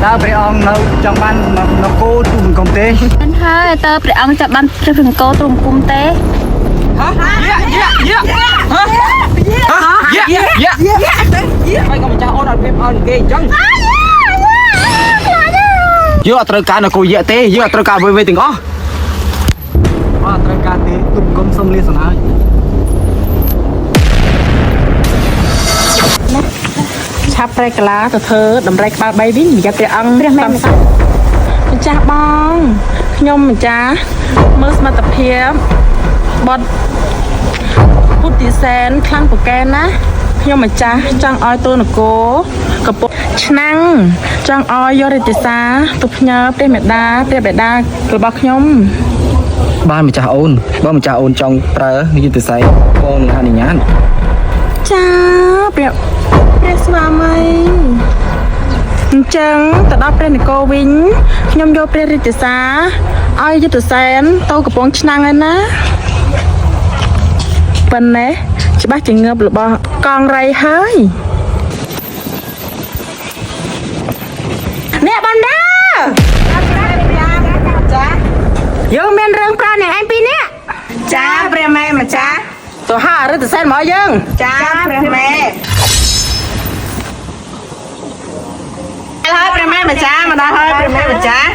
តើព្រះអង្គនៅចង់បាននគរទូបង្គំទេ មិនហើយតើព្រះអង្គចាប់បានព្រះអង្គោទ្រង់គុំទេ យៈយៈយៈហ៎យៈយៈយៈយៈហើយកុំម្ចាស់អូនអត់ភាពអោនគេអញ្ចឹងយើងអត់ត្រូវការនគរយៈទេយើងអត់ត្រូវការអ្វីៗទាំងអស់ អត់ត្រូវការទេទូបង្គំសុំលាសិនហើយ ឆាប់ប្រែកាឡាទៅធ្វើតម្រៃក្បាល3វិញប្រយ័ត្នព្រះអង្គ ព្រះមេ តាមសម្ចាស់បងខ្ញុំម្ចាស់មើលសមត្ថភាពបត់ពុទ្ធិសែនខ្លាំងពូកែណាស់ខ្ញុំម្ចាស់ចង់ឲ្យទូនគរកពុឆ្នាំងចង់ឲ្យយករិទ្ធិសាទៅផ្ញើព្រះមេដាព្រះបិតារបស់ខ្ញុំ បានម្ចាស់អូនបើម្ចាស់អូនចង់ប្រើយុទ្ធសាស្ត្របងនឹងអនុញ្ញាត ចាព្រះព្រះស្វាមីអញ្ចឹងទៅដល់ព្រះនគរវិញខ្ញុំយកព្រះរាជសារឲ្យយុទ្ធសែនទៅកំពង់ឆ្នាំងឯណាប៉ុណ្ណេះច្បាស់ជាងើបរបស់កងរៃហើយអ្នកបណ្ដាយើងមានរឿងប្រអ្នកឯងពីរនាក់ ចាព្រះមេម្ចាស់ ទៅហៅអរិទ្ធសែនមកឲ្យយើង ចាព្រះមេហើយព្រះមេម្ចាស់មកដល់ហើយព្រះមេម្ចាស់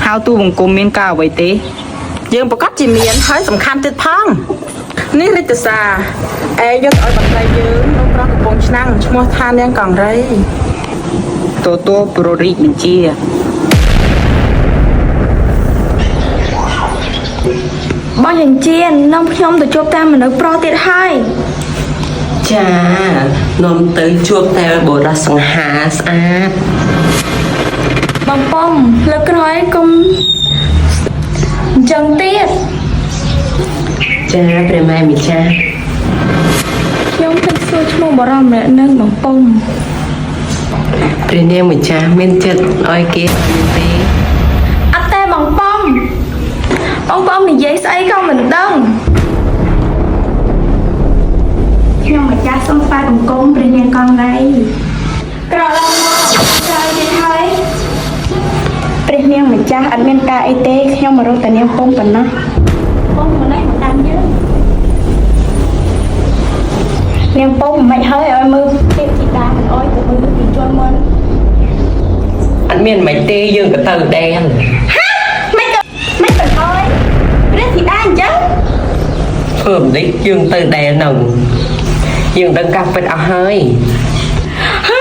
ហៅទូបង្គំមានការអ្វីទេ យើងប្រកាសជាមានហើយសំខាន់ទៀតផងនេះរិទ្ធសាឯងយកទៅឲ្យបន្ត្រីយើងនៅប្រោះកំពង់ឆ្នាំងឈ្មោះថានាងកង្រី ទទួលប្ររិបញ្ជា បងយ៉ាងជានាំខ្ញុំទៅជួបតាមមនុស្សប្រុសទៀតហើយ ចានាំទៅជួបតែបុរសសង្ហាស្អាត បងប៉ុមលើកក្រោយកុំអញ្ចឹងទៀត ចាព្រះម៉ែម្ចាស់ ខ្ញុំភ្លេចសួរឈ្មោះបរិមម្នាក់នឹងបងប៉ុម ព្រះនាងម្ចាស់មានចិត្តឲ្យគេមានទេ អត់ទេបងប៉ុមបងប៉ុមនិយាយស្អីក៏មិនដឹងខ្ញុំម្ចាស់សូមថ្វាយបង្គំព្រះនាងកងរៃក្រោកឡើងមកក្រោយទៀតហើយព្រះនាងម្ចាស់អត់មានការអីទេខ្ញុំមករកតែនាងពុំប៉ុណ្ណោះពុំម្លេះមកតាមយើងនាងពុំមិនហើយឲ្យមើលទេពធីតាមិនអោយទៅមើលពីជន់មុន អត់មានមិនទេយើងក៏ទៅដែរ មិនក៏មិនក៏អោយព្រះធីតាអញ្ចឹង ធ្វើមិនដេចយើងទៅដែរនៅយើងដឹងការពិតអស់ហើយ ហ៎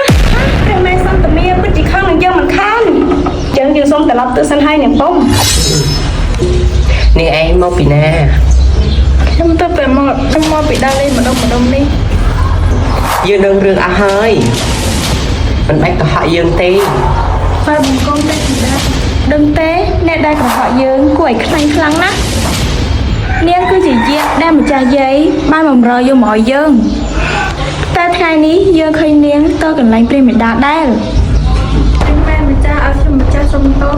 ព្រះម៉ែសន្តមាពិតជាខឹងនឹងយើងមិនខានអញ្ចឹងយើងសូមត្រឡប់ទៅសិនហើយនាងពុំ នាងឯងមកពីណា ខ្ញុំទៅតែមកខ្ញុំមកពីដើរលេងម្ដុំម្ដុំនេះ យើងដឹងរឿងអស់ហើយមិនបាច់កុហកយើងទេ បើបង្គំទេធីតាដឹងទេអ្នកដែលកុហកយើងគួរឲ្យខ្លាញ់ខ្លាំងណាស់នាងគឺជាយាកដែលម្ចាស់យាយបានបំរើយកមកឲ្យយើងតែថ្ងៃនេះយើងឃើញនាងទៅកន្លែងព្រះមេដាដែរព្រះម៉ែម្ចាស់ឲ្យខ្ញុំម្ចាស់សុំទោស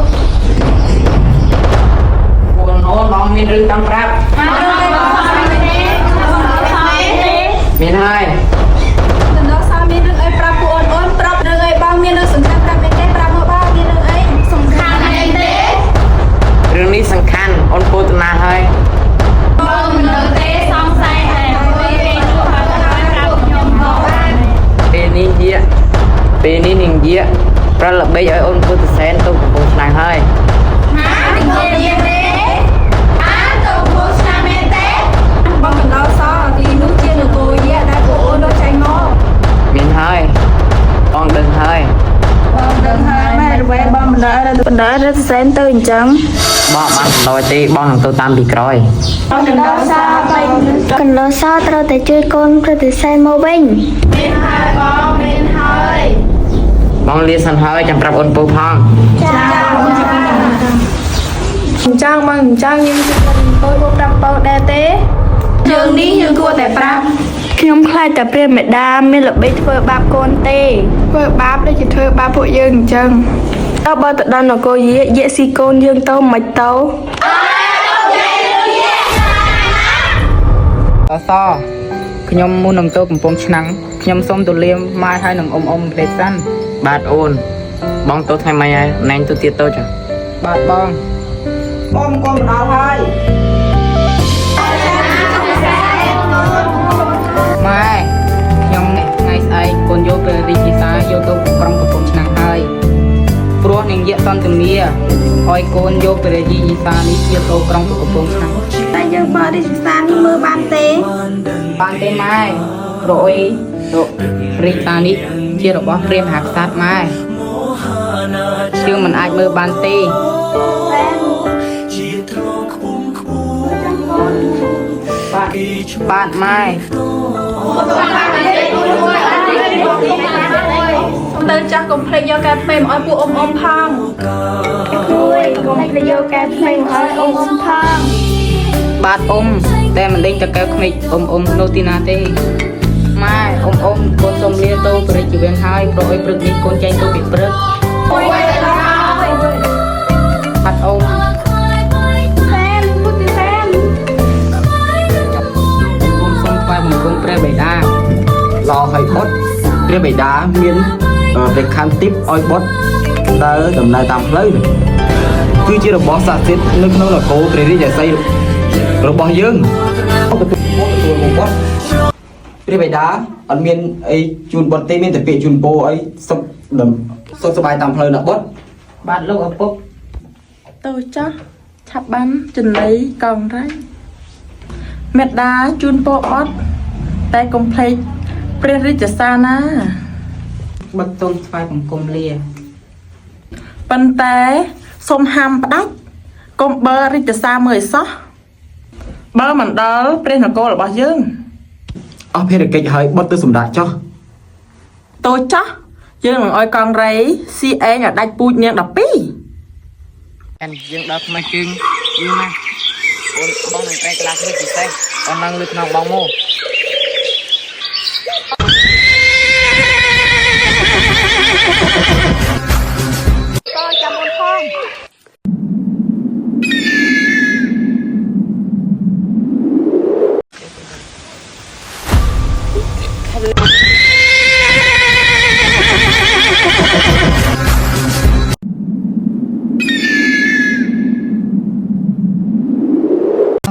បងអូនបងមានរឿងចង់ប្រាប់មានហើយ កណ្ដោសាមានរឿងអីប្រាប់ពួកអូនអូនប្រាប់រឿងអីបងមានរឿងសំខាន់ប្រាប់អីទេប្រាប់មកបងមានរឿងអីសំខាន់អីទេ រឿងនេះសំខាន់អូនពោតណាហើយ បងមិនដឹងទេសង្ស័យតែពេលគេជួបហើយប្រាប់ខ្ញុំផងបាន ពេលនេះយាពេលនេះនាងយាប្រល្បិចឲ្យអូនពុទ្ធសែនទៅកំពង់ឆ្នាំងហើយ ហានិយាយទេអាទៅពោឆ្នាំមែនទេបងកណ្ដោសទីនោះជានគរយៈដែលពួកអូនរត់ចេញមក មានហើយបងដឹងហើយ បងដឹងហើយ ម៉ែអ្វីបងបណ្ដាបណ្ដារត់សែនទៅអញ្ចឹង បងបានបណ្ដោយទេបងនឹងទៅតាមពីក្រោយ កណ្ដោសកណ្ដោសត្រូវតែជួយកូនប្រតិសេនមកវិញ មានហើយបងមានហើយ បងលាសិនហើយចាំប្រាប់អូនពៅផង អញ្ចឹងបងអញ្ចឹងយើងជួយកូនពៅមកប្រាប់ពៅដែរទេ យើងនេះយើងគួរតែប្រាប់ ខ្ញុំខ្លាចតែព្រះមេដាមានល្បិចធ្វើបាបកូនទេ ធ្វើបាបដូចជាធ្វើបាបពួកយើងអញ្ចឹង តើបើទៅដល់នគរយាយស៊ីកូនយើងទៅមិនទៅ អសខ្ញុំមុននឹងទៅកំពង់ឆ្នាំងខ្ញុំសូមទូលាម៉ែហើយនឹងអ៊ំអ៊ំផ្លេតសិនបាទអូន បងទៅថ្ងៃម៉េចហើយណែងទៅទៀតទៅចាបាទបង បងកូនមកដល់ហើយ ម៉ែខ្ញុំថ្ងៃស្អែកកូនយកព្រះរាជាសាយកទៅក្រុងកំពង់ឆ្នាំងហើយព្រោះនាងយៈសន្តាមាឲ្យកូនយកព្រះរាជាសានេះយកទៅក្រុងកំពង់ឆ្នាំង តែយើងបើរាជសារនេះមើលបានទេ បានទេម៉ែព្រោះអីរាជសារនេះជារបស់ព្រះមហាក្សត្រម៉ែយើងមិនអាចមើលបានទេបាទបាទម៉ែ ទៅចាស់កុំភ្លេចយកកែថ្មីមកឲ្យពួកអ៊ំអ៊ំផង ក្មួយកុំភ្លេចយកកែថ្មីមកឲ្យអ៊ំអ៊ំផង បាទអ៊ំតែមិនដេញតកែវក្មេកអ៊ំអ៊ំនៅទីណាទេម៉ែអ៊ំអ៊ំកូនសូមលាទៅព្រះរាជវាំងហើយព្រោះអីព្រឹកនេះកូនចែងទៅពីព្រឹកបាទអ៊ំ សែនពុទ្ធិសែន គុំសូមថ្វាយបង្គំព្រះបិតា ល្អហើយបុត្រព្រះបិតាមានព្រះខន្តិបឲ្យបុត្រដើរដំណើរតាមផ្លូវគឺជារបស់ស័ក្តិសិទ្ធិនៅក្នុងនគរព្រះរាជសីរបស់យើងទទួលទទួលមកបុត្រព្រះបិតាអត់មានអីជូនបុត្រទេមានតែពាក្យជូនពរអីសុខសុខសប្បាយតាមផ្លូវណាបុត្រ បាទលោកឪពុក ទៅចាស់ឆាប់បានចំណីកងរៃមេដាជូនពរអត់តែកុំភ្លេចព្រះរាជសារណា បិទសូមថ្វាយបង្គំលា ប៉ុន្តែសូមហាមផ្ដាច់កុំបើរាជសារមើលឲ្យសោះបើមិនដល់ព្រះនគររបស់យើង អស់ភារកិច្ចហើយបុត្រទៅសម្រាប់ចោះ តូចចាស់យើងនឹងឲ្យកងរៃស៊ីឯងឲ្យដាច់ពូជនាង12 អែនយើងដល់ថ្មីជើងយូរណាស់អូនបងនឹងប្រែក្លាគ្នាពិសេសអូនឡើងលើខ្នងបងមក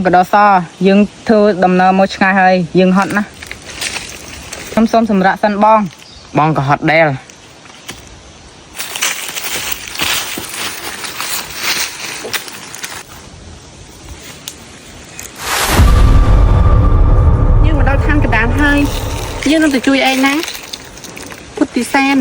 កដោសយើងធ្វើដំណើរមកឆ្ងាយហើយយើងហត់ណាស់ខ្ញុំសូមសម្រាកសិនបង បងក៏ហត់ដែរ យើងមកដល់ឋានកណ្ដាលហើយយើងនឹងទៅជួយឯងណាពុទ្ធិសែន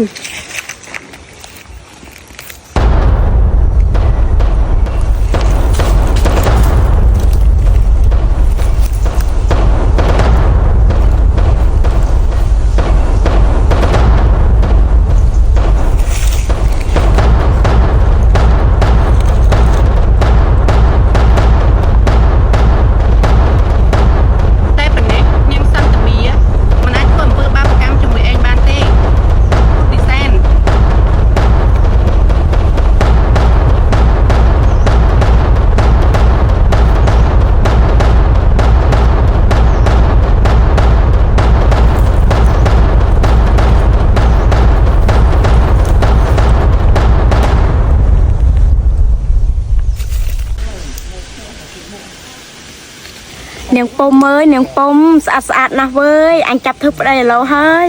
តែប៉ុណ្ណេះនាងសន្តាមាមិនអាចធ្វើអំពើបាបកម្មជាមួយឯងបានទេពុទ្ធិសែន នាងពុំអើយនាងពុំស្អាតស្អាតណាស់វើយអញចាប់ធ្វើប្តីឥឡូវហើយ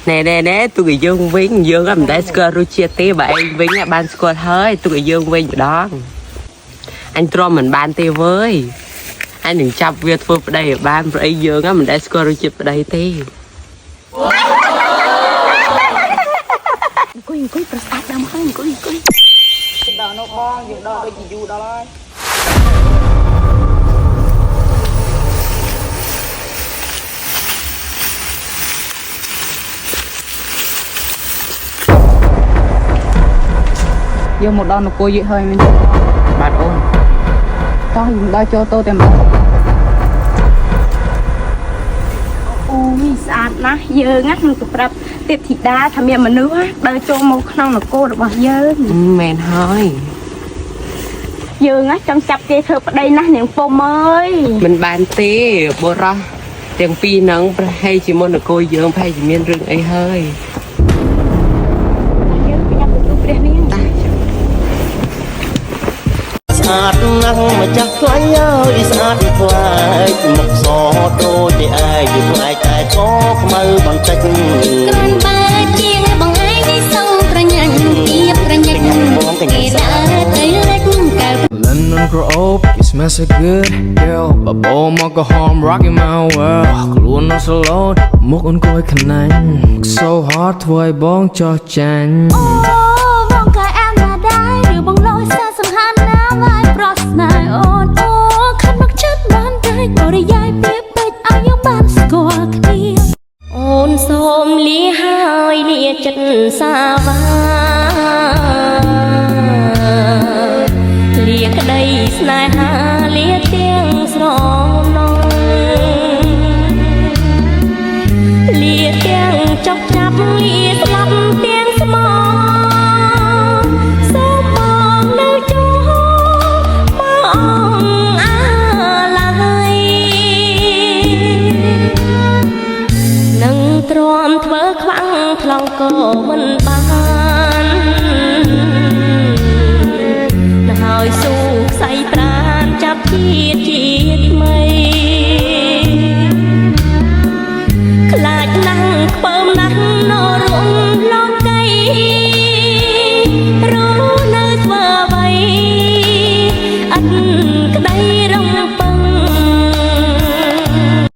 ណែណែណែទុកឲ្យយើងវិញយើងក៏មិនដែលស្គាល់រសជាតិទេបើឯងវិញបានស្គាល់ហើយទុកឲ្យយើងវិញម្ដងអញទ្រាំមិនបានទេវើយអញនឹងចាប់វាធ្វើប្តីឲ្យបានព្រោះអីយើងមិនដែលស្គាល់រសជាតិប្តីទេ អង្គុយអង្គុយប្រសាទដើមហើយអង្គុយអង្គុយ ដល់នោះបងយើងដល់ដូចជាយូរដល់ហើយយើងមកដល់នគរយិហើយមែនបាទអូនតោះយើងដល់ចូលទៅតែម្ដង អូយស្អាតណាស់យើងណានឹងទៅប្រាប់ទេពធីតាថាមានមនុស្សណាដើរចូលមកក្នុងនគររបស់យើង មែនហើយ យើងណាចង់ចាប់គេធ្វើប្តីណាស់នាងពុំអើយ មិនបានទេបុរសទាំងពីរហ្នឹងប្រហែលជាមុននគរយើងប្រហែលជាមានរឿងអីហើយ យើង អាតណាស់ម្ចាស់ថ្លៃអើយស្អាតប្លែកមុខសដូចតែឯងប្លែកតែកខ្មៅបន្តិច គ្រាន់បើជាងបងឯងនេះសងប្រញាញ់ទៀបប្រញាញ់គេដើរទៅលិចកែវ London grow up, you smell so good, girl. បបោមកក៏ហម rocking my world ខ្លួននៅ slow មុខអូនគួរឲ្យខ្នាញ់ so hot ធ្វើឲ្យបងចោះចាញ់ អូបងក៏អានណាដែរឬបងលយសារសង្ហាណាមកប្រស្នេហ៍អូនអូខិតមកចិត្តបានតែបរិយាយពីពេចឲ្យយើងបានស្គាល់គ្នា អូនសូមលាហើយលាចិត្តសាវ៉ាលាក្តីស្នេហាលាទាំងស្រណងលាទាំងចុកចាប់លាស្លាប់ទាំងស្មោសូមបងនៅជួបងអាឡ័យ នឹងទ្រាំធ្វើខ្វាំងថ្លង់ក៏មិនបានណាហើយស៊ូខ្សែប្រានចាប់ជាតិជាថ្មី។